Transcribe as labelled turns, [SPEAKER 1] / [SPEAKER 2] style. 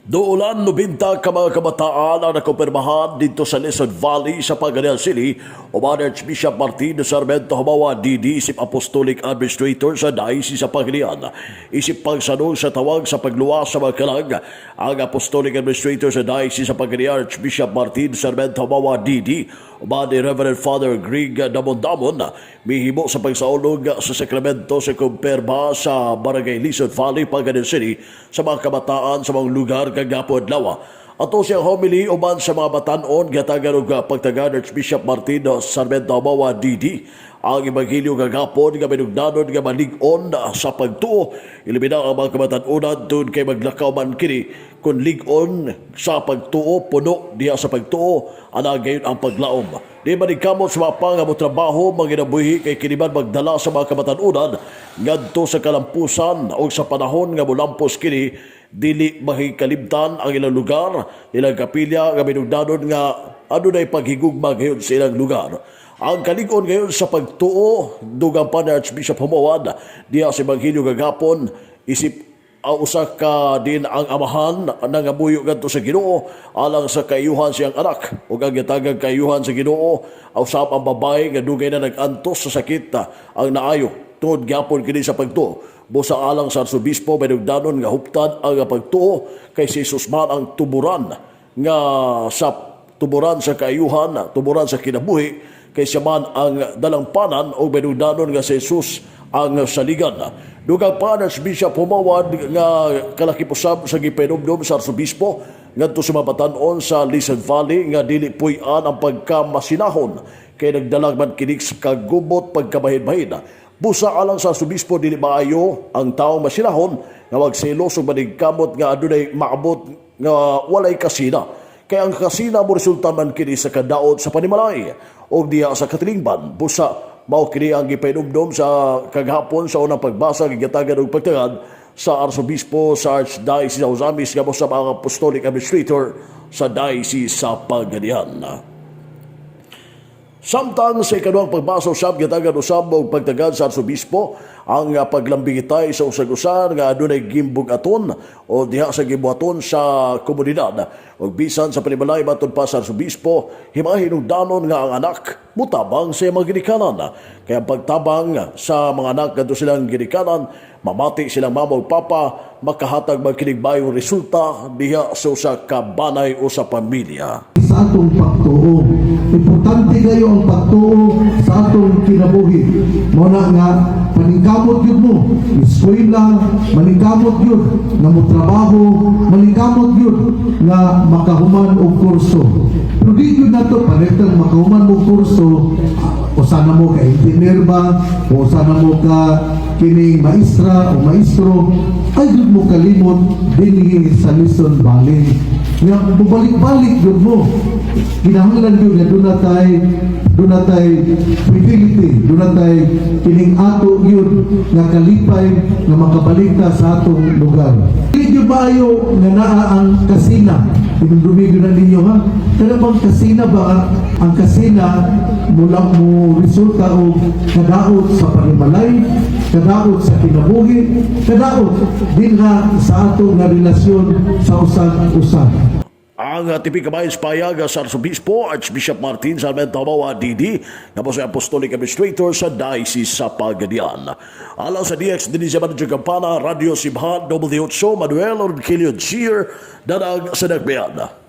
[SPEAKER 1] Duolan 90 ka mga kabataan ang nakumpirmahan dito sa Lison Valley sa Pagadian City uban Archbishop Martin Sarmiento Jumawa DD isip Apostolic Administrator sa Diocese sa Pagadian. Isip pagsanong sa tawag sa pagluwas sa mga kalag, ang Apostolic Administrator sa Diocese sa Pagadian, Archbishop Martin Sarmiento Jumawa DD, uban ni Reverend Father Greg Damon-Damon, mihimo sa pagsaulog sa sakramento sa kumpirma sa Barangay Lison Valley, Pagadian City sa mga kabataan sa mga lugar kagahapon adlaw. Ato siyang homily uban sa mga batanon, gatagan og pagtagan Archbishop Martin Sarmiento Jumawa DD ang ebanghelyo kagahapon nga minugdanon nga malig-on sa pagtuo, ilibina ang mga kabatan-onan, tungod kay maglakaw man kini kung lig-on sa pagtuo, puno diha sa pagtuo ana gayon ang paglaom. Di maningkamot sa mga nga mo trabaho manginabuhi kay kini man magdala sa mga kabatan-onan ngadto sa kalampusan o sa panahon nga molampos kini, dili makikalimtan ang ilang lugar, ilang kapilya nga minugdanon nga adunay paghigugma gayon sa ilang lugar. Ang kalig-on ngayon sa pagtuo, dugang pa ni Archbishop Jumawan, diha sa Ebanghelyo kagahapon, isip ang usa ka din ang amahan nangamuyo ngadto sa Ginoo alang sa kaayuhan siyang anak ug ang gitagag kaayuhan sa Ginoo. Usab ang babae nga dugay na nag-antos sa sakit ang naayo tungod gyapon kini sa pagtuo. Busa alang sa arsobispo, manugdanon nga huptan ang pagtuo kay si Jesus man ang tuburan nga sa tuburan sa kaayuhan, tuburan sa kinabuhi, kay siya man ang dalangpanan o manugdanon nga si Jesus ang saligan. Dugang pa ni Archbishop Jumawan nga kalakip usab sa gipahinumdom sa arsobispo ngadto sa mga batan-on sa Lison Valley nga dili puy-an ang pagkamasinahon kay nagdalag man kini sa kagubot pagkabahin-bahin. Busa alang sa arsobispo, dili maayo ang taong masinahon nga magselos ug manigkamot nga adunay maabot nga walay kasina. Kay ang kasina mo resulta man kini sa kadaot sa panimalay o diha sa katilingban. Busa mao kini ang gipahinumdom sa kagahapon sa unang pagbasa gigatagan og pagtagad sa arsobispo sa Archdiocese sa Ozamiz nga mo sa mga apostolic administrator sa Diocese sa Pagadian. Samtang sa ikaduhang pagbasa usab, gitagan usab og pagtagad sa arsobispo ang paglambingitay sa usag-usa nga adunay gimbug-aton o diha sa gibuhaton sa komunidad. Og bisan sa panimalay, matud pa sa arsobispo, himahinungdanon nga ang anak mutabang sa mga ginikanan. Kaya ang pagtabang sa mga anak ngadto silang ginikanan, mamati silang mama ug papa, makahatag man kinig maayong resulta diha sa usa ka banay o sa pamilya.
[SPEAKER 2] Sa atong pagtuo. Importante kayo ang pagtuo sa atong kinabuhi. Mao na nga paningkamot yun mo, eskwela, maningkamot yun nga mo trabaho, maningkamot yun nga makahuman og kurso. Pero di yun nato panitang makahuman mo kurso, o sana mo ka engineer ba, o sana mo ka kining maestra o maestro, ay yun mo kalimot dinhi sa Lison Valley. Nga bubalik-balik yun mo. Kinahanglan yun nga duna tay fidelity, duna tay kining ato yun nga kalipay nga makabalik ta sa atong lugar. Dili gyud maayo nga naa ang kasina. Hinumdumi gyud na ninyo ha. Kana bang kasina ba, ang kasina mula mo resulta og kadaot sa panimalay, kadaot sa kinabuhi, kadaot dinha sa ato nga relasyon sa usag-usag.
[SPEAKER 1] Ang tipi kabahin payag sa Arsobispo, Archbishop Martin Sarmiento Jumawa DD, nga po sa Apostolic Administrator sa Diocese sa Pagadian. Alang sa DX, Denise Manager Campana, Radio Simhan, W8, Manuel Orquilio Gier, Danag sa Nagbayan.